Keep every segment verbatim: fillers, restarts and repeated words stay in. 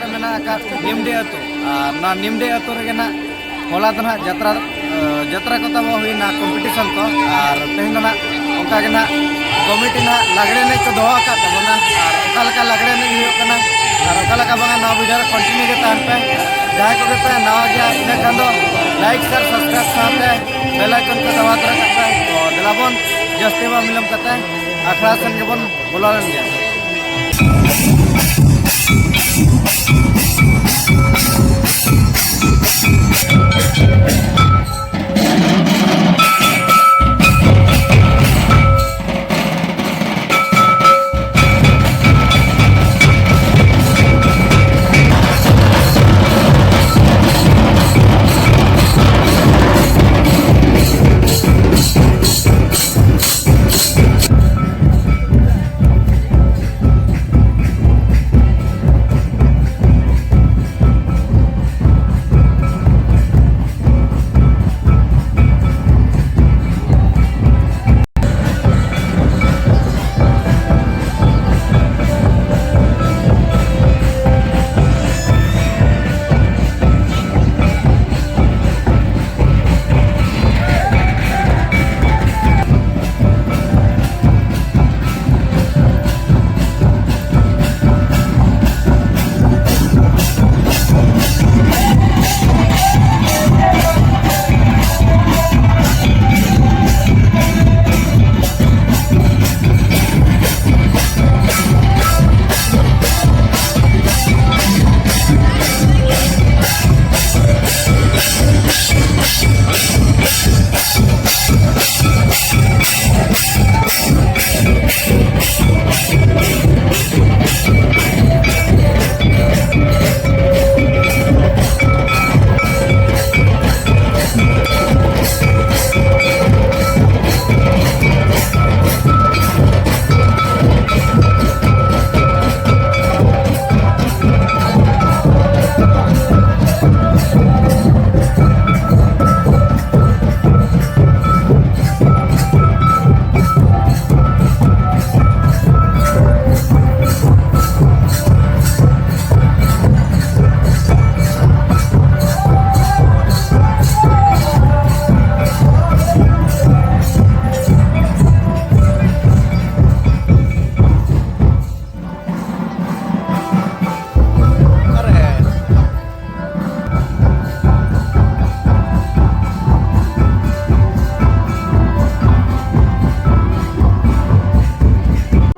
ᱨᱮ ᱢᱮᱱᱟᱜ ᱟᱠᱟᱫ ᱱᱤᱢᱰᱤ ᱟᱹᱛᱩ᱾ ᱟᱨ ᱱᱚᱣᱟ ᱱᱤᱢᱰᱤ ᱟᱹᱛᱩ ᱨᱮᱜᱮ ᱱᱟᱜ ᱦᱚᱞᱟ ᱫᱚ ᱱᱟᱜ ᱡᱟᱛᱨᱟ, ᱮ, ᱡᱟᱛᱨᱟ ᱠᱚ ᱛᱟᱵᱚ ᱦᱩᱭᱱᱟ, ᱠᱚᱢᱯᱤᱴᱤᱥᱚᱱ ᱠᱚ᱾ ᱟᱨ ᱛᱮᱦᱮᱧ ᱫᱚ ᱱᱟᱜ ᱚᱱᱠᱟ ᱜᱮ ᱱᱟᱜ ᱠᱚᱢᱤᱴᱤ ᱱᱟᱜ ᱞᱟᱜᱽᱲᱮ ᱮᱱᱮᱡ ᱠᱚ ᱫᱚᱦᱚ ᱟᱠᱟᱫ ᱛᱟᱵᱚᱱᱟ᱾ ᱟᱨ ᱚᱠᱟ ᱞᱮᱠᱟ ᱞᱟᱜᱽᱲᱮ ᱮᱱᱮᱡ ᱦᱩᱭᱩᱜ ᱠᱟᱱᱟ ᱟᱨ ᱚᱠᱟ ᱞᱮᱠᱟ ᱵᱟᱝᱟ, ᱱᱚᱣᱟ ᱵᱷᱤᱰᱤᱭᱳ ᱨᱮ ᱠᱚᱱᱴᱤᱱᱤᱭᱩ ᱜᱮ ᱛᱟᱦᱮᱱ ᱯᱮ᱾ ᱡᱟᱦᱟᱸᱭ ᱠᱚᱜᱮ ᱯᱮ ᱱᱟᱣᱟ ᱜᱮᱭᱟ, ᱤᱱᱟᱹ ᱠᱷᱟᱱ ᱫᱚ ᱞᱟᱭᱤᱠ, ᱥᱮᱭᱟᱨ, ᱥᱟᱵᱥᱠᱨᱟᱭᱤᱵ ᱥᱟᱶᱛᱮ ᱵᱮᱞ ᱟᱭᱠᱚᱱ ᱠᱚ ᱫᱟᱵᱟᱣ ᱛᱚᱨᱟ ᱠᱟᱜ ᱯᱮ᱾ ᱛᱚ ᱫᱮᱞᱟ ᱵᱚᱱ ᱡᱟᱹᱥᱛᱤ ᱵᱟᱝ ᱵᱤᱞᱚᱢ ᱠᱟᱛᱮ ᱟᱠᱷᱲᱟ ᱥᱮᱱ ᱜᱮᱵᱚᱱ ᱵᱚᱞᱚ ᱞᱮᱱ ᱜᱮ᱾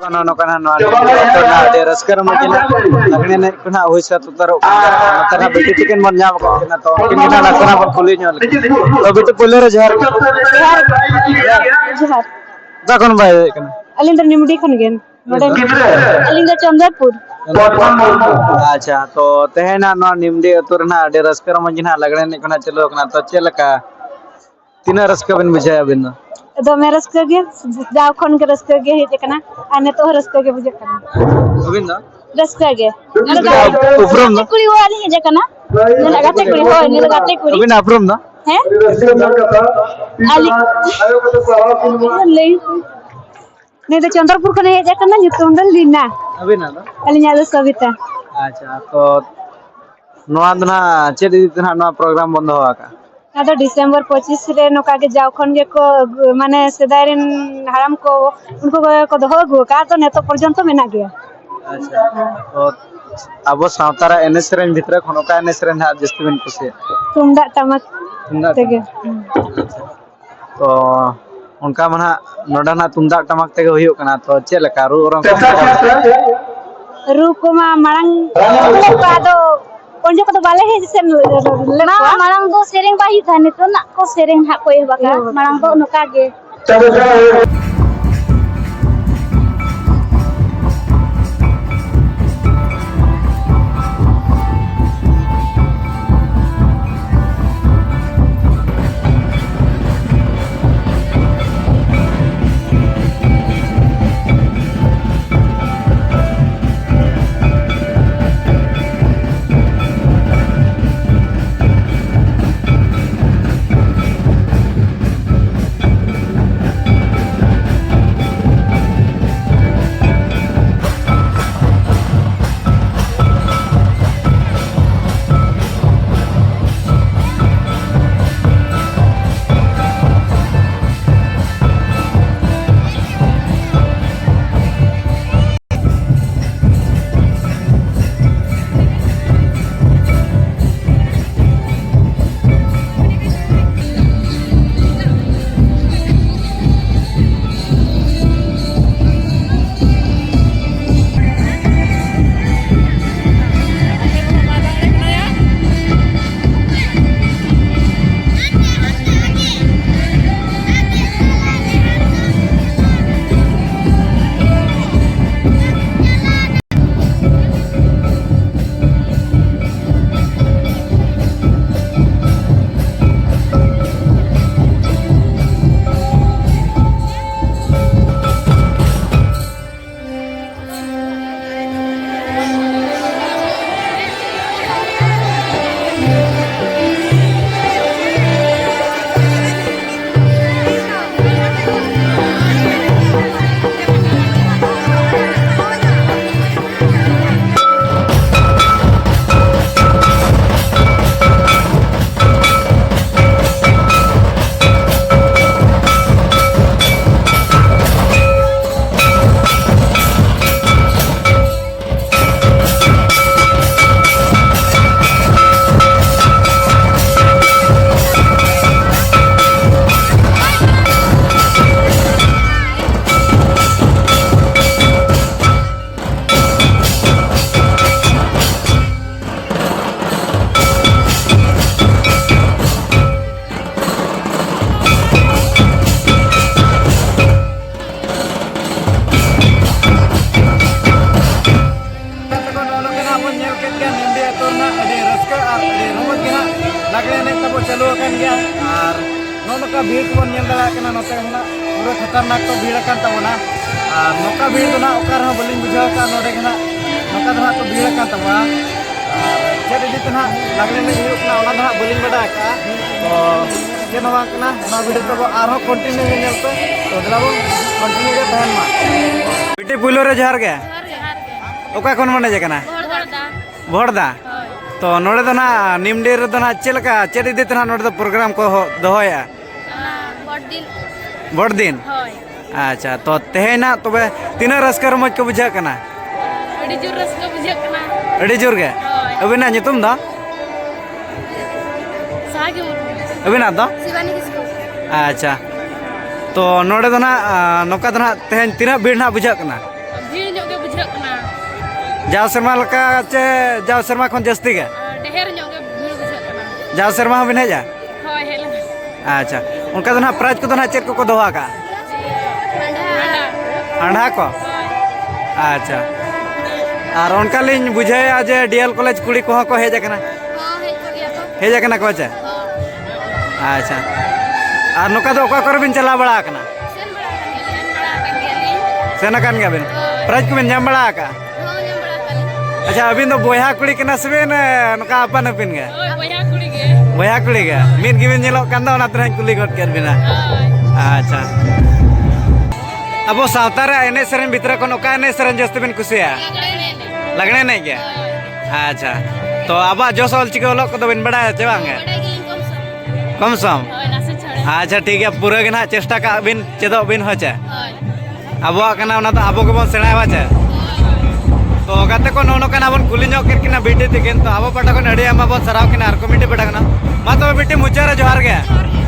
ᱱᱚᱜᱼᱚ ᱱᱚᱝᱠᱟ ᱱᱟᱜ ᱱᱚᱣᱟ ᱟᱹᱰᱤ ᱨᱟᱹᱥᱠᱟᱹ ᱨᱚᱢᱚᱡᱽ ᱜᱮ ᱱᱟᱜ ᱞᱟᱜᱽᱬᱮ ᱮᱱᱮᱡ ᱠᱚ ᱱᱟᱜ ᱦᱩᱭ ᱥᱟᱹᱛ ᱩᱛᱟᱹᱨᱚᱜ ᱠᱟᱱᱟ᱾ ᱱᱚᱛᱮ ᱱᱟᱜ ᱵᱤᱴᱤ ᱛᱤᱠᱤᱱ ᱵᱚᱱ ᱧᱟᱢ ᱟᱠᱟᱫ ᱠᱤᱱᱟ, ᱛᱚ ᱩᱱᱠᱤᱱ ᱜᱮ ᱱᱟᱜ ᱱᱟᱥᱮᱱᱟᱜ ᱵᱚᱱ ᱠᱩᱞᱤ ᱧᱚᱜ ᱞᱮᱠᱤᱱ᱾ ᱛᱚ ᱵᱤᱴᱤ, ᱯᱳᱭᱞᱳ ᱨᱮ ᱡᱚᱦᱟᱨ ᱜᱮ᱾ ᱡᱚᱦᱟᱨ᱾ ᱡᱚᱦᱟᱨ᱾ ᱚᱠᱟ ᱠᱷᱚᱱ ᱵᱟᱭ ᱦᱮᱡ ᱠᱟᱱᱟ? ᱟᱹᱞᱤᱧ ᱫᱚ ᱱᱤᱢᱰᱤ ᱠᱷᱚᱱ ᱜᱮ᱾ ᱱᱚᱰᱮ ᱟᱹᱞᱤᱧ ᱫᱚ ᱪᱚᱱᱫᱨᱚᱯᱩᱨ᱾ ᱟᱪᱪᱷᱟ, ᱛᱚ ᱛᱮᱦᱮᱧ ᱱᱟᱜ ᱱᱚᱣᱟ ᱱᱤᱢᱰᱤ ᱟᱹᱛᱩ ᱨᱮ ᱱᱟᱜ ᱟᱹᱰᱤ ᱨᱟᱹᱥᱠᱟᱹ ᱨᱚᱢᱚᱡᱽ ᱜᱮ ᱱᱟᱜ ᱞᱟᱜᱽᱬᱮ ᱮᱱᱮᱡ ᱠᱚ ᱱᱟᱜ ᱪᱟᱹᱞᱩ ᱟᱠᱟᱱᱟ, ᱛᱚ ᱪᱮᱫ ᱞᱮᱠᱟ, ᱛᱤᱱᱟᱹᱜ ᱨᱟᱹᱥᱠᱟᱹ ᱵᱤᱱ ᱵᱩᱡᱷᱟᱹᱣᱮᱫᱼᱟ ᱟᱹᱵᱤᱱ ᱫᱚ? ᱫᱚᱢᱮ ᱨᱟᱹᱥᱠᱟᱹ ᱜᱮ, ᱡᱟᱣ ᱠᱷᱚᱱ ᱜᱮ ᱨᱟᱹᱥᱠᱟᱹ ᱜᱮ ᱦᱮᱡ ᱟᱠᱟᱱᱟ ᱟᱨ ᱱᱤᱛᱚᱜ ᱦᱚᱸ ᱨᱟᱹᱥᱠᱟᱹ ᱜᱮ ᱵᱩᱡᱷᱟᱹᱜ ᱠᱟᱱᱟ᱾ ᱟᱹᱵᱤᱱ ᱫᱚ? ᱨᱟᱹᱥᱠᱟᱹ ᱜᱮ᱾ ᱱᱚᱰᱮ ᱫᱚ ᱩᱯᱨᱩᱢ ᱫᱚ? ᱜᱟᱛᱮ ᱠᱩᱲᱤ ᱚᱲᱟᱜ ᱞᱤᱧ ᱦᱮᱡ ᱟᱠᱟᱱᱟ᱾ ᱱᱚᱰᱮ ᱜᱟᱛᱮ ᱠᱩᱲᱤ, ᱦᱳᱭ, ᱱᱩᱭ ᱫᱚ ᱜᱟᱛᱮ ᱠᱩᱲᱤ᱾ ᱟᱹᱵᱤᱱᱟᱜ ᱩᱯᱨᱩᱢ ᱫᱚ? ᱦᱮᱸ? ᱟᱹᱞᱤᱧ ᱞᱟᱹᱭ, ᱱᱩᱭ ᱫᱚ ᱪᱚᱱᱫᱨᱚᱯᱩᱨ ᱠᱷᱚᱱᱮ ᱦᱮᱡ ᱟᱠᱟᱱᱟ, ᱧᱩᱛᱩᱢ ᱫᱚ ᱞᱤᱱᱟ᱾ ᱟᱹᱵᱤᱱᱟᱜ ᱫᱚ? ᱟᱹᱞᱤᱧᱟᱜ ᱫᱚ ᱥᱚᱵᱤᱛᱟ᱾ ᱟᱪᱪᱷᱟ, ᱛᱚ ᱱᱚᱣᱟ ᱫᱚ ᱱᱟᱦᱟᱜ ᱪᱮᱫ ᱤᱫᱤ ᱛᱮ ᱱᱟᱦᱟᱜ ᱱᱚᱣᱟ ᱯᱨᱳᱜᱨᱟᱢ ᱵᱚᱱ ᱫᱚᱦᱚ ᱟᱠᱟᱫᱼᱟ? ᱟᱫᱚ ᱰᱤᱥᱮᱢᱵᱚᱨ ᱯᱚᱸᱪᱤᱥ ᱨᱮ ᱱᱚᱝᱠᱟ ᱜᱮ ᱡᱟᱣ ᱠᱷᱚᱱ ᱜᱮᱠᱚ ᱟᱹᱜᱩ-, ᱢᱟᱱᱮ ᱥᱮᱫᱟᱭ ᱨᱮᱱ ᱦᱟᱲᱟᱢ ᱠᱚ ᱩᱱᱠᱩ ᱠᱚᱜᱮ ᱠᱚ ᱫᱚᱦᱚ ᱟᱹᱜᱩ ᱟᱠᱟᱫᱼᱟ, ᱛᱚ ᱱᱤᱛᱚᱜ ᱯᱚᱨᱡᱚᱱᱛᱚ ᱢᱮᱱᱟᱜ ᱜᱮᱭᱟ᱾ ᱟᱪᱪᱷᱟ, ᱛᱚ ᱟᱵᱚ ᱥᱟᱶᱛᱟ ᱨᱮᱭᱟᱜ ᱮᱱᱮᱡ ᱥᱮᱨᱮᱧ ᱵᱷᱤᱛᱨᱤ ᱠᱷᱚᱱ ᱚᱠᱟ ᱮᱱᱮᱡ ᱥᱮᱨᱮᱧ ᱱᱟᱦᱟᱜ ᱡᱟᱹᱥᱛᱤ ᱵᱤᱱ ᱠᱩᱥᱤᱭᱟᱜᱼᱟ? ᱛᱩᱢᱫᱟᱜ ᱴᱟᱢᱟᱠ ᱛᱩᱢᱫᱟᱜ ᱛᱮᱜᱮ᱾ ᱴᱟᱢᱟᱠ᱾ ᱦᱩᱸ᱾ ᱟᱪᱪᱷᱟ᱾ ᱛᱚ ᱚᱱᱠᱟ ᱢᱟ ᱱᱟᱦᱟᱜ ᱱᱚᱰᱮ ᱱᱟᱦᱟᱜ ᱛᱩᱢᱫᱟᱜ ᱴᱟᱢᱟᱠ ᱛᱮᱜᱮ ᱦᱩᱭᱩᱜ ᱠᱟᱱᱟ, ᱛᱚ ᱪᱮᱫ ᱞᱮᱠᱟ ᱨᱩ ᱚᱨᱚᱝ ᱠᱚ? ᱨᱩ ᱠᱚᱢᱟ ᱢᱟᱲᱟᱝ ᱟᱫᱚ ᱩᱱ ᱡᱚᱠᱷᱚᱱ ᱫᱚ ᱵᱟᱞᱮ ᱦᱮᱡ ᱥᱮᱱ ᱞᱮᱫ ᱠᱚᱣᱟ᱾ ᱢᱟᱲᱟᱝ ᱫᱚ ᱥᱮᱨᱮᱧ ᱵᱟᱭ ᱦᱩᱭᱩᱜ ᱛᱟᱦᱮᱸᱫ, ᱱᱤᱛᱚᱜ ᱱᱟᱜ ᱠᱚ ᱥᱮᱨᱮᱧ ᱦᱟᱸᱜ ᱠᱚ ᱮᱦᱚᱵ ᱟᱠᱟᱫᱼᱟ᱾ ᱮᱦᱚᱵ ᱟᱠᱟᱫᱼᱟ᱾ ᱢᱟᱲᱟᱝ ᱫᱚ ᱱᱚᱝᱠᱟ ᱜᱮ᱾ ᱠᱮᱫ ᱜᱮᱭᱟ ᱱᱤᱢᱰᱤ ᱟᱹᱛᱩ ᱨᱮᱱᱟᱜ ᱟᱹᱰᱤ ᱨᱟᱹᱥᱠᱟᱹ ᱟᱨ ᱟᱹᱰᱤ ᱨᱚᱢᱚᱡᱽ ᱜᱮ ᱦᱟᱸᱜ ᱞᱟᱜᱽᱲᱮ ᱮᱱᱮᱡ ᱛᱟᱵᱚ ᱪᱟᱹᱞᱩ ᱟᱠᱟᱱ ᱜᱮᱭᱟ᱾ ᱟᱨ ᱱᱚᱜᱼᱚ ᱱᱚᱝᱠᱟ ᱵᱷᱤᱲ ᱠᱚᱵᱚᱱ ᱧᱮᱞ ᱫᱟᱲᱮᱭᱟᱜ ᱠᱟᱱᱟ, ᱱᱚᱛᱮ ᱦᱚᱸ ᱦᱟᱸᱜ ᱯᱩᱨᱟᱹ ᱠᱷᱟᱛᱟᱨᱱᱟᱠ ᱠᱚ ᱵᱷᱤᱲ ᱟᱠᱟᱱ ᱛᱟᱵᱚᱱᱟ᱾ ᱟᱨ ᱱᱚᱝᱠᱟ ᱵᱷᱤᱲ ᱫᱚ ᱦᱟᱸᱜ ᱚᱠᱟ ᱨᱮᱦᱚᱸ ᱵᱟᱹᱞᱤᱧ ᱵᱩᱡᱷᱟᱹᱣ ᱟᱠᱟᱫᱼᱟ, ᱱᱚᱰᱮ ᱜᱮ ᱦᱟᱸᱜ ᱱᱚᱝᱠᱟ ᱫᱚ ᱦᱟᱸᱜ ᱠᱚ ᱵᱷᱤᱲ ᱟᱠᱟᱱ ᱛᱟᱵᱚᱱᱟ᱾ ᱟᱨ ᱪᱮᱫ ᱤᱫᱤ ᱛᱮ ᱦᱟᱸᱜ ᱞᱟᱜᱽᱲᱮ ᱮᱱᱮᱡ ᱦᱩᱭᱩᱜ ᱠᱟᱱᱟ, ᱚᱱᱟ ᱫᱚ ᱦᱟᱸᱜ ᱵᱟᱹᱞᱤᱧ ᱵᱟᱰᱟᱭ ᱟᱠᱟᱫᱼᱟ᱾ ᱛᱚ ᱪᱮᱫ ᱦᱚᱸ ᱵᱟᱝ ᱠᱟᱱᱟ, ᱱᱚᱣᱟ ᱵᱷᱤᱰᱤᱭᱳ ᱛᱟᱵᱚ ᱟᱨᱦᱚᱸ ᱠᱚᱱᱴᱤᱱᱤᱭᱩ ᱜᱮ ᱧᱮᱞ ᱯᱮ᱾ ᱛᱚ ᱫᱮᱞᱟ ᱵᱚᱱ ᱠᱚᱱᱴᱤᱱᱤᱭᱩ ᱜᱮ ᱛᱟᱦᱮᱱ ᱢᱟ᱾ ᱵᱤᱴᱤ, ᱯᱩᱭᱞᱩ ᱨᱮ ᱡᱚᱦᱟᱨ ᱜᱮ᱾ ᱡᱚᱦᱟᱨ ᱜᱮ, ᱡᱚᱦᱟᱨ ᱜᱮ᱾ ᱚᱠᱟ ᱠᱷᱚᱱ ᱵᱚᱱ ᱦᱮᱡ ᱟᱠᱟᱱᱟ? ᱵᱷᱚᱲᱫᱟ᱾ ᱵᱷᱚᱲᱫᱟ? ᱦᱳᱭ᱾ ᱛᱚ ᱱᱚᱰᱮ ᱫᱚ ᱱᱟᱦᱟᱜ ᱱᱤᱢᱰᱤ ᱨᱮᱫᱚ ᱱᱟᱦᱟᱜ ᱪᱮᱫ ᱞᱮᱠᱟ, ᱪᱮᱫ ᱤᱫᱤ ᱛᱮ ᱱᱟᱦᱟᱜ ᱱᱚᱰᱮ ᱫᱚ ᱯᱨᱳᱜᱨᱟᱢ ᱠᱚ ᱦᱚ-, ᱫᱚᱦᱚᱭᱟ? ᱚᱱᱟ ᱵᱚᱲ ᱫᱤᱱ᱾ ᱵᱚᱲ ᱫᱤᱱ? ᱦᱳᱭ᱾ ᱟᱪᱪᱷᱟ, ᱛᱚ ᱛᱮᱦᱮᱧ ᱱᱟᱦᱟᱜ ᱛᱚᱵᱮ ᱛᱤᱱᱟᱹᱜ ᱨᱟᱹᱥᱠᱟᱹ ᱨᱚᱢᱚᱡᱽ ᱠᱚ ᱵᱩᱡᱷᱟᱹᱜ ᱠᱟᱱᱟ? ᱟᱹᱰᱤ ᱡᱳᱨ ᱨᱟᱹᱥᱠᱟᱹ ᱵᱩᱡᱷᱟᱹᱜ ᱠᱟᱱᱟ᱾ ᱟᱹᱰᱤ ᱡᱳᱨ ᱜᱮ? ᱦᱳᱭ᱾ ᱟᱹᱵᱤᱱᱟᱜ ᱧᱩᱛᱩᱢ ᱫᱚ? ᱥᱟᱦᱟᱜᱤ ᱢᱩᱨᱢᱩ᱾ ᱟᱹᱵᱤᱱᱟᱜ ᱫᱚ? ᱥᱤᱵᱟᱱᱤ ᱠᱤᱥᱠᱩ᱾ ᱟᱪᱪᱷᱟ, ᱛᱚ ᱱᱚᱰᱮ ᱫᱚ ᱱᱟᱦᱟᱜ, ᱟᱸ, ᱱᱚᱝᱠᱟ ᱫᱚ ᱱᱟᱦᱟᱜ ᱛᱮᱦᱮᱧ ᱛᱤᱱᱟᱹᱜ ᱵᱷᱤᱲ ᱱᱟᱦᱟᱜ ᱵᱩᱡᱷᱟᱹᱜ ᱠᱟᱱᱟ? ᱵᱷᱤᱲ ᱧᱚᱜ ᱜᱮ ᱵᱩᱡᱷᱟᱹᱜ ᱠᱟᱱᱟ᱾ ᱡᱟᱣ ᱥᱮᱨᱢᱟ ᱞᱮᱠᱟ ᱪᱮ ᱡᱟᱣ ᱥᱮᱨᱢᱟ ᱠᱷᱚᱱ ᱡᱟᱹᱥᱛᱤ ᱜᱮ? ᱰᱷᱮᱨ ᱧᱚᱜ ᱜᱮ ᱵᱷᱤᱲ ᱵᱩᱡᱷᱟᱹᱜ ᱠᱟᱱᱟ᱾ ᱡᱟᱣ ᱥᱮᱨᱢᱟ ᱦᱚᱸᱵᱤᱱ ᱦᱮᱡᱼᱟ? ᱦᱳᱭ, ᱦᱮᱡ ᱞᱮᱱᱟ᱾ ᱟᱪᱪᱷᱟ, ᱚᱱᱠᱟ ᱫᱚ ᱱᱟᱦᱟᱜ ᱯᱨᱟᱭᱤᱡᱽ ᱠᱚᱫᱚ ᱱᱟᱦᱟᱜ ᱪᱮᱫ ᱠᱚᱠᱚ ᱫᱚᱦᱚ ᱟᱠᱟᱫᱼᱟ? ᱦᱟᱸᱰᱟ᱾ ᱦᱟᱸᱰᱟ ᱠᱚ? ᱦᱳᱭ᱾ ᱟᱪᱪᱷᱟ, ᱟᱨ ᱚᱱᱠᱟ ᱞᱤᱧ ᱵᱩᱡᱷᱟᱹᱣᱮᱫᱼᱟ ᱡᱮ ᱰᱤ ᱮᱞ ᱠᱚᱞᱮᱡᱽ ᱠᱩᱲᱤ ᱠᱚᱦᱚᱸ ᱠᱚ ᱦᱮᱡ ᱟᱠᱟᱱᱟ? ᱦᱚᱸ, ᱦᱮᱡ ᱠᱚᱜ ᱜᱮᱭᱟ ᱠᱚ᱾ ᱦᱮᱡ ᱟᱠᱟᱱᱟ ᱠᱚ ᱪᱮ? ᱦᱚᱸ᱾ ᱟᱪᱪᱷᱟ, ᱟᱨ ᱱᱚᱝᱠᱟ ᱫᱚ ᱚᱠᱟ ᱠᱚᱨᱮ ᱵᱤᱱ ᱪᱟᱞᱟᱣ ᱵᱟᱲᱟ ᱟᱠᱟᱱᱟ? ᱥᱮᱱ ᱵᱟᱲᱟ ᱟᱠᱟᱱ ᱜᱮᱭᱟᱞᱤᱧ᱾ ᱥᱮᱱ ᱟᱠᱟᱱ ᱜᱮᱭᱟᱵᱤᱱ? ᱦᱳᱭ᱾ ᱯᱨᱟᱭᱤᱡᱽ ᱠᱚᱵᱤᱱ ᱧᱟᱢ ᱵᱟᱲᱟ ᱟᱠᱟᱫᱼᱟ? ᱦᱚᱸ, ᱧᱟᱢ ᱵᱟᱲᱟ ᱟᱠᱟᱫ ᱞᱤᱧ᱾ ᱟᱪᱪᱷᱟ, ᱟᱹᱵᱤᱱ ᱫᱚ ᱵᱚᱭᱦᱟ ᱠᱩᱲᱤ ᱠᱟᱱᱟ ᱥᱮᱵᱤᱱ, ᱮ, ᱱᱚᱝᱠᱟ ᱟᱯᱟᱱ ᱟᱹᱯᱤᱱ ᱜᱮ? ᱦᱳᱭ, ᱵᱚᱭᱦᱟ ᱠᱩᱲᱤ ᱜᱮ᱾ ᱵᱚᱭᱦᱟ ᱠᱩᱲᱤ ᱜᱮ? ᱢᱤᱫ ᱜᱮᱵᱤᱱ ᱧᱮᱞᱚᱜ ᱠᱟᱱ ᱫᱚ, ᱚᱱᱟ ᱛᱮᱞᱤᱧ ᱠᱩᱞᱤ ᱜᱚᱫ ᱠᱮᱫ ᱵᱤᱱᱟ᱾ ᱦᱳᱭ᱾ ᱟᱪᱪᱷᱟ᱾ ᱟᱵᱚ ᱥᱟᱶᱛᱟ ᱨᱮ ᱮᱱᱮᱡ ᱥᱮᱨᱮᱧ ᱵᱷᱤᱛᱨᱤ ᱠᱷᱚᱱ ᱚᱠᱟ ᱮᱱᱮᱡ ᱥᱮᱨᱮᱧ ᱡᱟᱹᱥᱛᱤ ᱵᱤᱱ ᱠᱩᱥᱤᱭᱟᱜᱼᱟ? ᱞᱟᱜᱽᱲᱮ ᱮᱱᱮᱡ᱾ ᱞᱟᱜᱽᱲᱮ ᱮᱱᱮᱡ ᱜᱮ? ᱦᱳᱭ᱾ ᱟᱪᱪᱷᱟ᱾ ᱛᱚ ᱟᱵᱚᱣᱟᱜ ᱡᱚᱥ ᱚᱞ ᱪᱤᱠᱤ ᱚᱞᱚᱜ ᱠᱚᱫᱚ ᱵᱤᱱ ᱵᱟᱲᱟᱭᱟ ᱪᱮ ᱵᱟᱝ ᱜᱮ? ᱵᱟᱰᱟᱭ ᱜᱮᱭᱟᱞᱤᱧ ᱠᱚᱢ ᱥᱚᱢ᱾ ᱠᱚᱢ ᱥᱚᱢ? ᱦᱳᱭ, ᱱᱟᱥᱮ ᱪᱷᱚᱲᱟ᱾ ᱟᱪᱪᱷᱟ, ᱴᱷᱤᱠ ᱜᱮᱭᱟ, ᱯᱩᱨᱟᱹ ᱜᱮ ᱱᱟᱦᱟᱜ ᱪᱮᱥᱴᱟ ᱠᱟᱜ ᱵᱤᱱ, ᱪᱮᱫᱚᱜ ᱵᱤᱱ, ᱦᱳᱭ ᱪᱮ? ᱦᱳᱭ᱾ ᱟᱵᱚᱣᱟᱜ ᱠᱟᱱᱟ, ᱚᱱᱟ ᱫᱚ ᱟᱵᱚ ᱜᱮᱵᱚᱱ ᱥᱮᱬᱟᱭᱟ, ᱵᱟᱝ ᱪᱮ? ᱦᱳᱭ᱾ ᱛᱚ ᱜᱟᱛᱮ ᱠᱚ, ᱱᱚᱜᱼᱚ ᱱᱚᱝᱠᱟᱱᱟᱜ ᱵᱚᱱ ᱠᱩᱞᱤ ᱧᱚᱜ ᱠᱮᱫ ᱠᱤᱱᱟ ᱵᱤᱴᱤ ᱛᱤᱠᱤᱱ, ᱛᱚ ᱟᱵᱚ ᱯᱟᱦᱴᱟ ᱠᱷᱚᱱ ᱟᱹᱰᱤ ᱟᱭᱢᱟ ᱵᱚᱱ ᱥᱟᱨᱦᱟᱣ ᱠᱤᱱᱟ ᱟᱨ ᱠᱚᱢᱤᱴᱤ ᱯᱟᱦᱴᱟ ᱠᱷᱚᱱ᱾ ᱢᱟ ᱛᱚᱵᱮ ᱵᱤᱴᱤ, ᱢᱩᱪᱟᱹᱫ ᱨᱮ ᱡᱚᱦᱟᱨ ᱜᱮ᱾ ᱡᱚᱦᱟᱨ ᱜᱮ᱾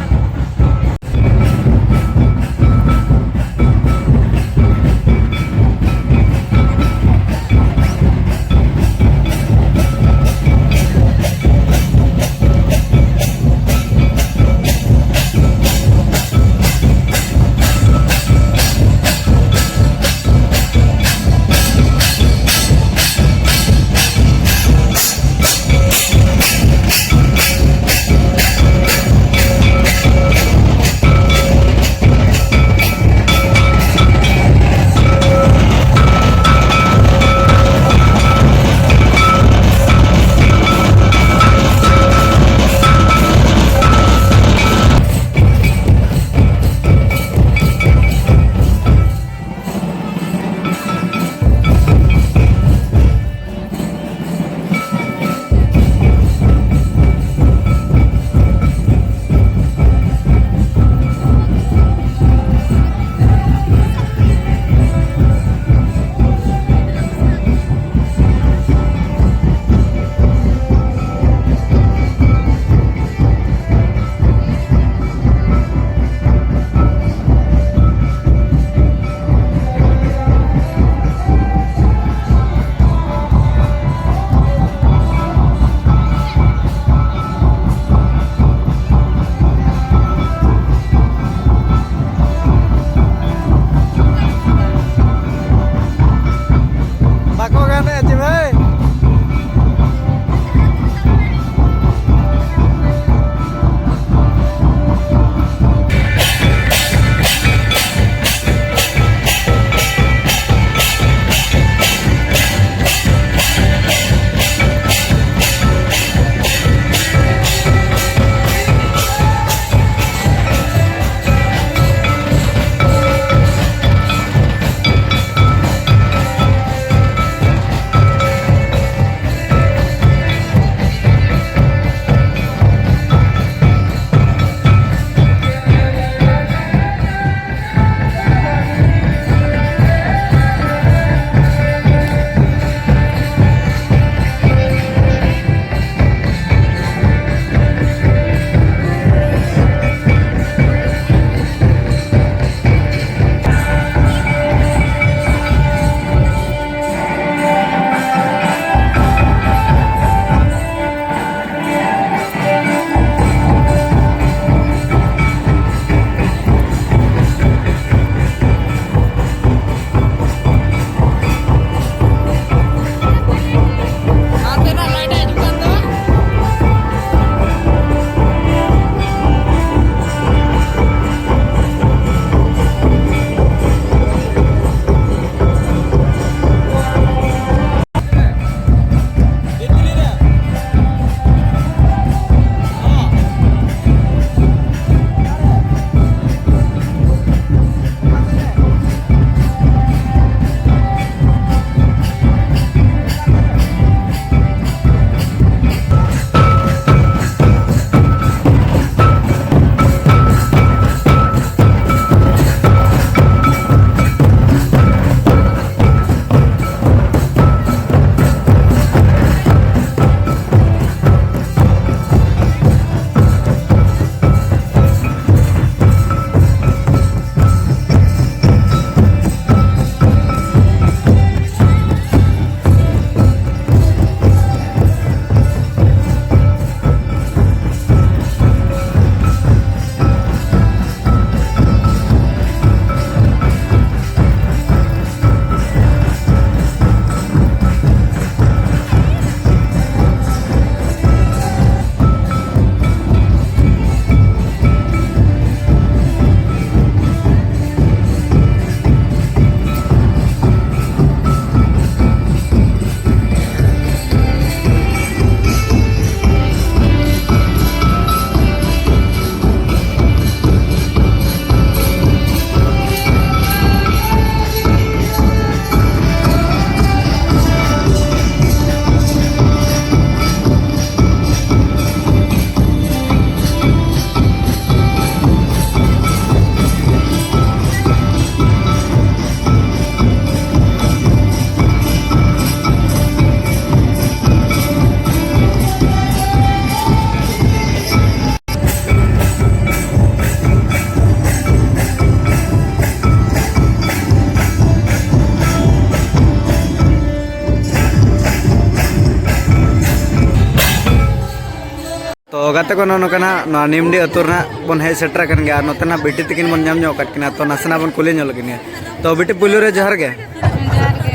ᱛᱚ ᱜᱟᱛᱮ ᱠᱚ, ᱱᱚᱜᱼᱚ ᱱᱚᱝᱠᱟ ᱱᱟᱜ ᱱᱚᱣᱟ ᱱᱤᱢᱰᱤ ᱟᱹᱛᱩ ᱨᱮᱱᱟᱜ ᱵᱚᱱ ᱦᱮᱡ ᱥᱮᱴᱮᱨ ᱟᱠᱟᱱ ᱜᱮᱭᱟ᱾ ᱟᱨ ᱱᱚᱛᱮ ᱱᱟᱜ ᱵᱤᱴᱤ ᱛᱤᱠᱤᱱ ᱵᱚᱱ ᱧᱟᱢ ᱧᱚᱜ ᱟᱠᱟᱫ ᱠᱤᱱᱟ᱾ ᱛᱚ ᱱᱟᱥᱮᱱᱟᱜ ᱵᱚᱱ ᱠᱩᱞᱤ ᱧᱚᱜ ᱞᱮᱫ ᱠᱤᱱᱟ᱾ ᱛᱚ ᱵᱤᱴᱤ, ᱯᱩᱭᱞᱩ ᱨᱮ ᱡᱚᱦᱟᱨ ᱜᱮ᱾ ᱡᱚᱦᱟᱨ ᱜᱮ᱾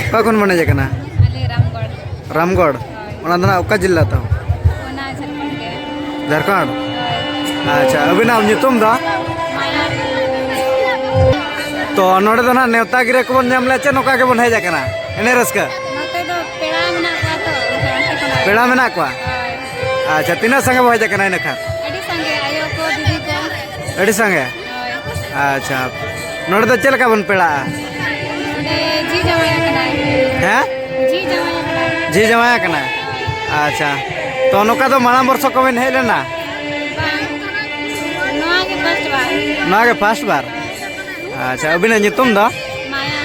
ᱚᱠᱟ ᱠᱷᱚᱱ ᱵᱚᱱ ᱦᱮᱡ ᱟᱠᱟᱱᱟ? ᱟᱞᱮ ᱨᱟᱢᱜᱚᱲ᱾ ᱨᱟᱢᱜᱚᱲ? ᱦᱳᱭ᱾ ᱚᱱᱟ ᱫᱚ ᱱᱟᱜ ᱚᱠᱟ ᱡᱤᱞᱟ ᱛᱟᱢ? ᱚᱱᱟ ᱡᱷᱟᱲᱠᱷᱚᱸᱰ ᱜᱮ᱾ ᱡᱷᱟᱲᱠᱷᱚᱸᱰ? ᱦᱳᱭ᱾ ᱟᱪᱪᱷᱟ, ᱟᱹᱵᱤᱱᱟᱜ ᱧᱩᱛᱩᱢ ᱫᱚ? ᱢᱟᱭᱟ᱾ ᱛᱚ ᱱᱚᱰᱮ ᱫᱚ ᱱᱟᱜ ᱱᱮᱣᱛᱟ ᱜᱤᱨᱟᱹ ᱠᱚᱵᱚᱱ ᱧᱟᱢ ᱞᱮᱫ ᱪᱮ ᱱᱚᱝᱠᱟ ᱜᱮᱵᱚᱱ ᱦᱮᱡ ᱟᱠᱟᱱᱟ ᱮᱱᱮᱡ ᱨᱟᱹᱥᱠᱟᱹ? ᱱᱚᱛᱮ ᱫᱚ ᱯᱮᱲᱟ ᱢᱮᱱᱟᱜ ᱠᱚᱣᱟ ᱛᱚ, ᱚᱱᱛᱮ ᱠᱷᱚᱱᱟᱜ᱾ ᱯᱮᱲᱟ ᱢᱮᱱᱟᱜ ᱠᱚᱣᱟ? ᱦᱳᱭ᱾ ᱟᱪᱪᱷᱟ, ᱛᱤᱱᱟᱹᱜ ᱥᱟᱸᱜᱮ ᱵᱚ ᱦᱮᱡ ᱟᱠᱟᱱᱟ ᱤᱱᱟᱹ ᱠᱷᱟᱱ? ᱟᱹᱰᱤ ᱥᱟᱸᱜᱮ, ᱟᱭᱳ ᱠᱚ, ᱫᱤᱫᱤ ᱠᱚ᱾ ᱟᱹᱰᱤ ᱥᱟᱸᱜᱮ? ᱦᱳᱭ᱾ ᱟᱪᱪᱷᱟ, ᱱᱚᱰᱮ ᱫᱚ ᱪᱮᱫ ᱞᱮᱠᱟ ᱵᱚᱱ ᱯᱮᱲᱟᱜᱼᱟ? ᱱᱚᱰᱮ ᱡᱤ ᱡᱟᱶᱟᱭ ᱟᱠᱟᱱᱟᱭ᱾ ᱦᱮᱸ? ᱡᱤ ᱡᱟᱶᱟᱭ ᱟᱠᱟᱱᱟᱭ᱾ ᱡᱤ ᱡᱟᱶᱟᱭ ᱟᱠᱟᱱᱟᱭ? ᱟᱪᱪᱷᱟ, ᱛᱚ ᱱᱚᱝᱠᱟ ᱫᱚ ᱢᱟᱲᱟᱝ ᱵᱚᱨᱥᱚ ᱠᱚᱵᱮᱱ ᱦᱮᱡ ᱞᱮᱱᱟ? ᱵᱟᱝ, ᱱᱚᱣᱟ ᱜᱮ ᱯᱷᱟᱥᱴ ᱵᱟᱨ᱾ ᱱᱚᱣᱟ ᱜᱮ ᱯᱷᱟᱥᱴ ᱵᱟᱨ? ᱟᱪᱪᱷᱟ, ᱟᱹᱵᱤᱱᱟᱜ ᱧᱩᱛᱩᱢ ᱫᱚ? ᱢᱟᱭᱟ᱾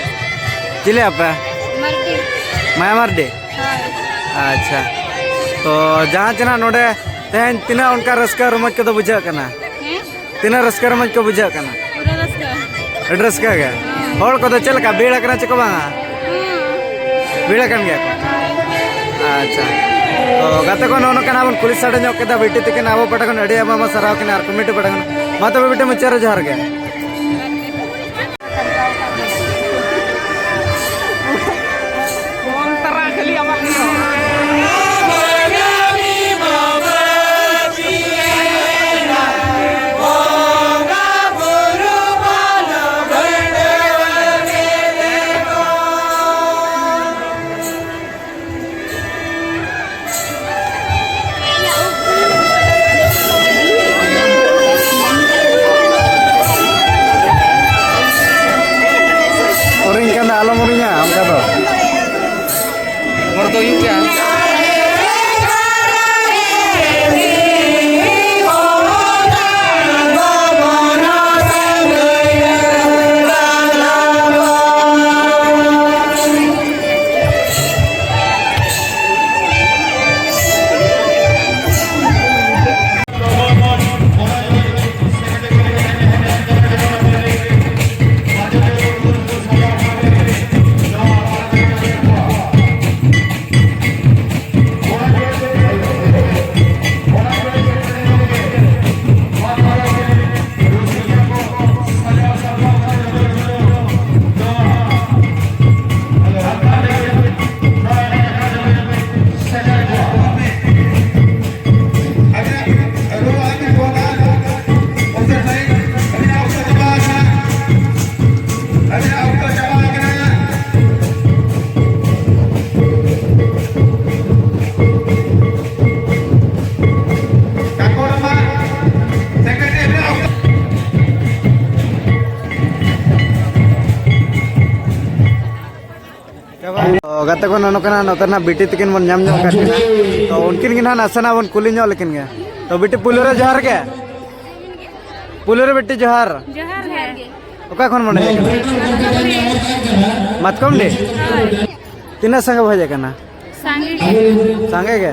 ᱪᱤᱞᱤ ᱟᱯᱮ? ᱢᱟᱨᱰᱤ᱾ ᱢᱟᱭᱟ ᱢᱟᱨᱰᱤ? ᱦᱳᱭ᱾ ᱟᱪᱪᱷᱟ, ᱛᱚ ᱡᱟᱦᱟᱸ ᱪᱮ ᱱᱟᱜ ᱱᱚᱰᱮ ᱛᱮᱦᱮᱧ ᱛᱤᱱᱟᱹᱜ ᱚᱱᱠᱟ ᱨᱟᱹᱥᱠᱟᱹ ᱨᱚᱢᱚᱡᱽ ᱠᱚᱫᱚ ᱵᱩᱡᱷᱟᱹᱜ ᱠᱟᱱᱟ? ᱦᱮᱸ? ᱛᱤᱱᱟᱹᱜ ᱨᱟᱹᱥᱠᱟᱹ ᱨᱚᱢᱚᱡᱽ ᱠᱚ ᱵᱩᱡᱷᱟᱹᱜ ᱠᱟᱱᱟ? ᱯᱩᱨᱟᱹ ᱨᱟᱹᱥᱠᱟᱹ᱾ ᱟᱹᱰᱤ ᱨᱟᱹᱥᱠᱟᱹ ᱜᱮ᱾ ᱦᱚᱲ ᱠᱚᱫᱚ ᱪᱮᱫ ᱞᱮᱠᱟ, ᱵᱷᱤᱲ ᱟᱠᱟᱱᱟ ᱪᱮ ᱠᱚ ᱵᱟᱝᱟ? ᱦᱮᱸ᱾ ᱵᱷᱤᱲ ᱟᱠᱟᱱ ᱜᱮᱭᱟ ᱠᱚ? ᱟᱪᱪᱷᱟ, ᱛᱚ ᱜᱟᱛᱮ ᱠᱚ, ᱱᱚᱜᱼᱚ ᱱᱚᱝᱠᱟ ᱱᱟᱜ ᱵᱚᱱ ᱠᱩᱞᱤ ᱥᱟᱰᱮ ᱧᱚᱜ ᱠᱮᱫᱟ ᱵᱤᱴᱤ ᱛᱤᱠᱤᱱ᱾ ᱟᱵᱚ ᱯᱟᱦᱴᱟ ᱠᱷᱚᱱ ᱟᱹᱰᱤ ᱟᱭᱢᱟ ᱟᱭᱢᱟ ᱥᱟᱨᱦᱟᱣ ᱠᱤᱱᱟ ᱟᱨ ᱠᱚᱢᱤᱴᱤ ᱯᱟᱦᱴᱟ ᱠᱷᱚᱱ᱾ ᱢᱟ ᱛᱚᱵᱮ ᱵᱤᱴᱤ, ᱢᱩᱪᱟᱹᱫ ᱨᱮ ᱡᱚᱦᱟᱨ ᱜᱮ᱾ ᱠᱷᱚᱱ ᱱᱚᱜᱼᱚ ᱱᱚᱝᱠᱟᱱᱟᱜ ᱱᱚᱛᱮ ᱨᱮᱱᱟᱜ ᱵᱤᱴᱤ ᱛᱟᱹᱠᱤᱱ ᱵᱚᱱ ᱧᱟᱢ ᱧᱚᱜ ᱠᱟᱫ ᱠᱤᱱᱟ᱾ ᱛᱚ ᱩᱱᱠᱤᱱ ᱜᱮ ᱱᱟᱦᱟᱜ ᱱᱟᱥᱮᱱᱟᱜ ᱵᱚᱱ ᱠᱩᱞᱤ ᱧᱚᱜ ᱞᱮᱠᱤᱱ ᱜᱮ᱾ ᱛᱚ ᱵᱤᱴᱤ, ᱯᱩᱭᱞᱩ ᱨᱮ ᱡᱚᱦᱟᱨ ᱜᱮ᱾ ᱯᱩᱭᱞᱩ ᱨᱮ ᱵᱤᱴᱤ, ᱡᱚᱦᱟᱨ᱾ ᱡᱚᱦᱟᱨ ᱜᱮ᱾ ᱚᱠᱟ ᱠᱷᱚᱱ ᱵᱚᱱ ᱦᱮᱡ ᱟᱠᱟᱱᱟ? ᱢᱟᱛᱠᱚᱢᱰᱤ᱾ ᱦᱳᱭ᱾ ᱛᱤᱱᱟᱹᱜ ᱥᱟᱸᱜᱮ ᱵᱚ ᱦᱮᱡ ᱟᱠᱟᱱᱟ? ᱥᱟᱸᱜᱮ ᱜᱮ᱾ ᱥᱟᱸᱜᱮ ᱜᱮ?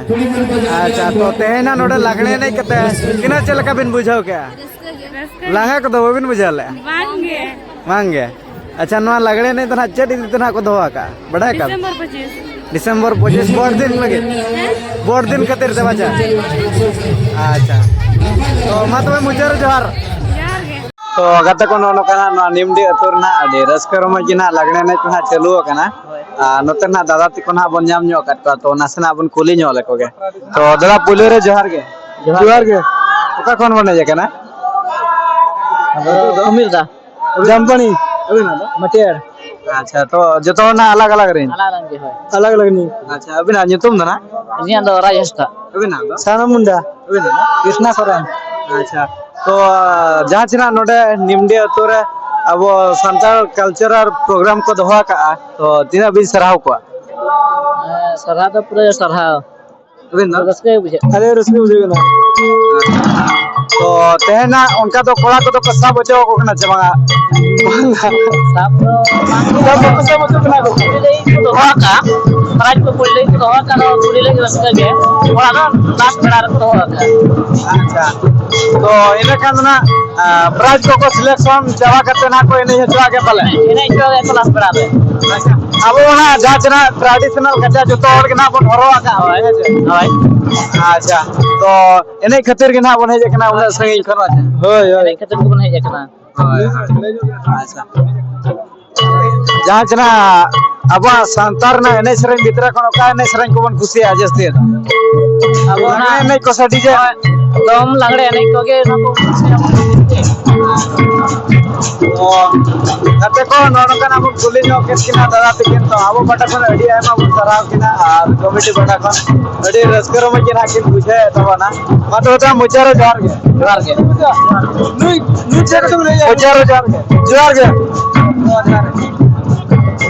ᱟᱪᱪᱷᱟ, ᱛᱚ ᱛᱮᱦᱮᱧ ᱱᱟᱜ ᱱᱚᱰᱮ ᱞᱟᱜᱽᱬᱮ ᱮᱱᱮᱡ ᱠᱟᱛᱮ ᱛᱤᱱᱟᱹᱜ, ᱪᱮᱫ ᱞᱮᱠᱟ ᱵᱤᱱ ᱵᱩᱡᱷᱟᱹᱣ ᱠᱮᱜᱼᱟ? ᱨᱟᱹᱥᱠᱟᱹ ᱜᱮ᱾ ᱞᱟᱸᱜᱟ ᱠᱚᱫᱚ ᱵᱟᱹᱵᱤᱱ ᱵᱩᱡᱷᱟᱹᱣ ᱞᱮᱜᱼᱟ? ᱵᱟᱝ ᱜᱮ᱾ ᱵᱟᱝ ᱜᱮ? ᱟᱪᱪᱷᱟ, ᱱᱚᱣᱟ ᱞᱟᱜᱽᱬᱮ ᱮᱱᱮᱡ ᱫᱚ ᱱᱟᱜ ᱪᱮᱫ ᱤᱫᱤ ᱛᱮ ᱱᱟᱜ ᱠᱚ ᱫᱚᱦᱚ ᱟᱠᱟᱜᱼᱟ, ᱵᱟᱰᱟᱭ ᱟᱠᱟᱫ? ᱰᱤᱥᱮᱢᱵᱚᱨ ᱯᱚᱸᱪᱤᱥ᱾ ᱰᱤᱥᱮᱢᱵᱚᱨ ᱯᱚᱸᱪᱤᱥ ᱵᱷᱳᱴ ᱫᱤᱱ ᱞᱟᱹᱜᱤᱫ? ᱦᱮᱸ? ᱵᱷᱳᱴ ᱫᱤᱱ ᱠᱷᱟᱹᱛᱤᱨ ᱛᱮ ᱵᱟᱪᱟ? ᱦᱳᱭ᱾ ᱟᱪᱪᱷᱟ, ᱛᱚ ᱢᱟ ᱛᱚᱵᱮ ᱢᱩᱪᱟᱹᱫ ᱨᱮ ᱡᱚᱦᱟᱨ᱾ ᱡᱚᱦᱟᱨ ᱜᱮ᱾ ᱛᱚ ᱜᱟᱛᱮ ᱠᱚ, ᱱᱚᱜᱼᱚ ᱱᱚᱝᱠᱟᱱᱟᱜ ᱱᱚᱣᱟ ᱱᱤᱢᱰᱤ ᱟᱹᱛᱩ ᱨᱮᱱᱟᱜ ᱟᱹᱰᱤ ᱨᱟᱹᱥᱠᱟᱹ ᱨᱚᱢᱚᱡᱽ ᱜᱮ ᱱᱟᱜ ᱞᱟᱜᱽᱬᱮ ᱮᱱᱮᱡ ᱠᱚ ᱱᱟᱜ ᱪᱟᱹᱞᱩ ᱟᱠᱟᱱᱟ᱾ ᱟᱨ ᱱᱚᱛᱮ ᱱᱟᱜ ᱫᱟᱫᱟ ᱛᱟᱠᱚ ᱱᱟᱜ ᱵᱚᱱ ᱧᱟᱢ ᱧᱚᱜ ᱟᱠᱟᱫ ᱠᱚᱣᱟ, ᱛᱚ ᱱᱟᱥᱮᱱᱟᱜ ᱵᱚᱱ ᱠᱩᱞᱤ ᱧᱚᱜ ᱞᱮᱠᱚ ᱜᱮ᱾ ᱛᱚ ᱫᱟᱫᱟ, ᱯᱩᱭᱞᱩ ᱨᱮ ᱡᱚᱦᱟᱨ ᱜᱮ᱾ ᱡᱚᱦᱟᱨ ᱜᱮ᱾ ᱚᱠᱟ ᱠᱷᱚᱱ ᱵᱚᱱ ᱦᱮᱡ ᱟᱠᱟᱱᱟ? ᱟᱫᱚ ᱩᱢᱤᱞ ᱫᱟ᱾ ᱡᱟᱢᱯᱟᱱᱤ᱾ ᱟᱹᱵᱤᱱᱟᱜ ᱫᱚ? ᱢᱟᱹᱴᱤᱭᱟᱹᱲ᱾ ᱟᱪᱪᱷᱟ, ᱛᱚ ᱡᱚᱛᱚ ᱦᱚᱲ ᱱᱟᱜ ᱟᱞᱟᱜᱽ ᱟᱞᱟᱜᱽ ᱨᱮᱱ? ᱟᱞᱟᱜᱽ ᱟᱞᱟᱜᱽ ᱜᱮ, ᱦᱳᱭ᱾ ᱟᱞᱟᱜᱽ ᱟᱞᱟᱜᱽ ᱨᱮᱱ᱾ ᱟᱪᱪᱷᱟ, ᱟᱹᱵᱤᱱᱟᱜ ᱧᱩᱛᱩᱢ ᱫᱚ ᱱᱟᱜ? ᱤᱧᱟᱹᱜ ᱫᱚ ᱨᱟᱡᱽ ᱦᱟᱸᱥᱫᱟ᱾ ᱟᱹᱵᱤᱱᱟᱜ ᱫᱚ? ᱥᱟᱱᱟ ᱢᱩᱱᱰᱟ᱾ ᱟᱹᱵᱤᱱᱟᱜ ᱫᱚ? ᱠᱨᱤᱥᱱᱟ ᱥᱚᱨᱮᱱ᱾ ᱟᱪᱪᱷᱟ, ᱛᱚ ᱡᱟᱦᱟᱸ ᱪᱮ ᱱᱟᱜ ᱱᱚᱰᱮ ᱱᱤᱢᱰᱤ ᱟᱹᱛᱩ ᱨᱮ ᱟᱵᱚ ᱥᱟᱱᱛᱟᱲ cultural program ᱠᱚ ᱫᱚᱦᱚ ᱟᱠᱟᱜᱼᱟ, ᱛᱚ ᱛᱤᱱᱟᱹᱜ ᱵᱤᱱ ᱥᱟᱨᱦᱟᱣ ᱠᱚᱣᱟ? ᱦᱮᱸ, ᱥᱟᱨᱦᱟᱣ ᱫᱚ ᱯᱩᱨᱟᱹ ᱥᱟᱨᱦᱟᱣ᱾ ᱟᱹᱵᱤᱱ ᱫᱚ? ᱨᱟᱹᱥᱠᱟᱹ ᱜᱮ ᱵᱩᱡᱷᱟᱹᱜ ᱠᱟᱱᱟ᱾ ᱟᱹᱰᱤ ᱨᱟᱹᱥᱠᱟᱹ ᱵᱩᱡᱷᱟᱹᱜ ᱠᱟᱱᱟ᱾ ᱛᱚ ᱛᱮᱦᱮᱧ ᱱᱟᱜ ᱚᱱᱠᱟ ᱫᱚ ᱠᱚᱲᱟ ᱠᱚᱫᱚ ᱠᱚ ᱥᱟᱵ ᱦᱚᱪᱚ ᱟᱠᱚ ᱠᱟᱱᱟ ᱥᱮ ᱵᱟᱝᱟ? ᱵᱟᱝᱟ᱾ ᱥᱟᱵ ᱫᱚ ᱵᱟᱝ ᱜᱮ᱾ ᱥᱟᱵ ᱫᱚᱠᱚ ᱥᱟᱵ ᱦᱚᱪᱚ ᱠᱟᱱᱟ ᱠᱚ᱾ ᱠᱩᱲᱤ ᱞᱟᱹᱜᱤᱫ ᱠᱚ ᱫᱚᱦᱚ ᱟᱠᱟᱫᱼᱟ᱾ ᱯᱨᱟᱭᱤᱡᱽ ᱠᱚ ᱠᱩᱲᱤ ᱞᱟᱹᱜᱤᱫ ᱠᱚ ᱫᱚᱦᱚ ᱟᱠᱟᱫᱼᱟ, ᱫᱚ ᱠᱩᱲᱤ ᱞᱟᱹᱜᱤᱫ ᱨᱟᱹᱥᱠᱟᱹ ᱜᱮ᱾ ᱠᱚᱲᱟ ᱫᱚ ᱞᱟᱥᱴ ᱵᱮᱲᱟ ᱨᱮᱠᱚ ᱫᱚᱦᱚ ᱟᱠᱟᱫᱼᱟ᱾ ᱟᱪᱪᱷᱟ, ᱛᱚ ᱤᱱᱟᱹ ᱠᱷᱟᱱ ᱫᱚ ᱱᱟᱜ, ᱟ, ᱯᱨᱟᱭᱤᱡᱽ ᱠᱚᱠᱚ ᱥᱤᱞᱮᱠᱥᱚᱱ ᱪᱟᱵᱟ ᱠᱟᱛᱮ ᱱᱟᱜ ᱠᱚ ᱮᱱᱮᱡ ᱦᱚᱪᱚᱣᱟᱜ ᱜᱮᱭᱟ ᱯᱟᱞᱮ? ᱮᱱᱮᱡ ᱦᱚᱪᱚᱣᱟᱜ ᱜᱮᱭᱟ ᱠᱚ ᱞᱟᱥᱴ ᱵᱮᱲᱟ ᱨᱮ᱾ ᱟᱪᱪᱷᱟ, ᱟᱵᱚ ᱚᱱᱟ ᱡᱟᱦᱟᱸ ᱪᱮ ᱱᱟᱜ traditional ᱠᱟᱪᱟ ᱡᱚᱛᱚ ᱦᱚᱲ ᱜᱮ ᱱᱟᱜ ᱵᱚᱱ ᱦᱚᱨᱚᱜ ᱟᱠᱟᱫᱼᱟ, ᱦᱳᱭ, ᱦᱮᱸ ᱥᱮ? ᱦᱳᱭ᱾ ᱟᱪᱪᱷᱟ, ᱛᱚ ᱮᱱᱮᱡ ᱠᱷᱟᱹᱛᱤᱨ ᱜᱮ ᱱᱟᱜ ᱵᱚᱱ ᱦᱮᱡ ᱟᱠᱟᱱᱟ ᱩᱱᱟᱹᱜ ᱥᱟᱺᱜᱤᱧ ᱠᱷᱚᱱ, ᱟᱪᱪᱷᱟ᱾ ᱦᱳᱭ, ᱦᱳᱭ᱾ ᱮᱱᱮᱡ ᱠᱷᱟᱹᱛᱤᱨ ᱜᱮᱵᱚᱱ ᱦᱮᱡ ᱟᱠᱟᱱᱟ᱾ ᱦᱳᱭ, ᱦᱳᱭ᱾ ᱟᱪᱪᱷᱟ᱾ ᱡᱟᱦᱟᱸ ᱪᱮ ᱱᱟᱜ ᱟᱵᱚᱣᱟᱜ ᱥᱟᱶᱛᱟ ᱨᱮᱱᱟᱜ ᱮᱱᱮᱡ ᱥᱮᱨᱮᱧ ᱵᱷᱤᱛᱨᱤ ᱠᱷᱚᱱ ᱚᱠᱟ ᱮᱱᱮᱡ ᱥᱮᱨᱮᱧ ᱠᱚᱵᱚᱱ ᱠᱩᱥᱤᱭᱟᱜᱼᱟ ᱡᱟᱹᱥᱛᱤ? ᱟᱵᱚ ᱞᱟᱜᱽᱬᱮ ᱚᱱᱟ ᱮᱱᱮᱡ ᱠᱚ ᱥᱮ DJ? ᱦᱳᱭ, ᱫᱚᱝ ᱞᱟᱜᱽᱬᱮ ᱮᱱᱮᱡ ᱠᱚᱜᱮ ᱚᱱᱟ ᱠᱚ ᱠᱩᱥᱤᱭᱟᱜᱼᱟ᱾ ᱚ, ᱜᱟᱛᱮ ᱠᱚ, ᱱᱚᱜᱼᱚ ᱱᱚᱝᱠᱟᱱᱟᱜ ᱵᱚᱱ ᱠᱩᱞᱤ ᱧᱚᱜ ᱠᱮᱫ ᱠᱤᱱᱟ ᱫᱟᱫᱟ ᱛᱟᱹᱠᱤᱱ, ᱛᱚ ᱟᱵᱚ ᱯᱟᱦᱴᱟ ᱠᱷᱚᱱ ᱟᱹᱰᱤ ᱟᱭᱢᱟ ᱵᱚᱱ ᱥᱟᱨᱦᱟᱣ ᱠᱤᱱᱟ ᱟᱨ ᱠᱚᱢᱤᱴᱤ ᱯᱟᱦᱴᱟ ᱠᱷᱚᱱ ᱟᱹᱰᱤ ᱨᱟᱹᱥᱠᱟᱹ ᱨᱚᱢᱚᱡᱽ ᱜᱮ ᱱᱟᱦᱟᱜ ᱠᱤᱱ ᱵᱩᱡᱷᱟᱹᱣᱮᱫ ᱛᱟᱵᱚᱱᱟ᱾ ᱢᱟ ᱛᱚᱵᱮ ᱫᱟ, ᱢᱩᱪᱟᱹᱫ ᱨᱮ ᱡᱚᱦᱟᱨ ᱜᱮ᱾ ᱡᱚᱦᱟᱨ ᱜᱮ᱾ ᱱᱩᱭ, ᱱᱩᱭ ᱪᱮᱫ ᱠᱟᱛᱮ ᱵᱚᱱ ᱞᱟᱹᱭᱟ? ᱢᱩᱪᱟᱹᱫ ᱨᱮ ᱡᱚᱦᱟᱨ ᱜᱮ᱾ ᱡᱚᱦᱟᱨ ᱜᱮ᱾ ᱡᱚᱦᱟᱨ ᱜᱮ᱾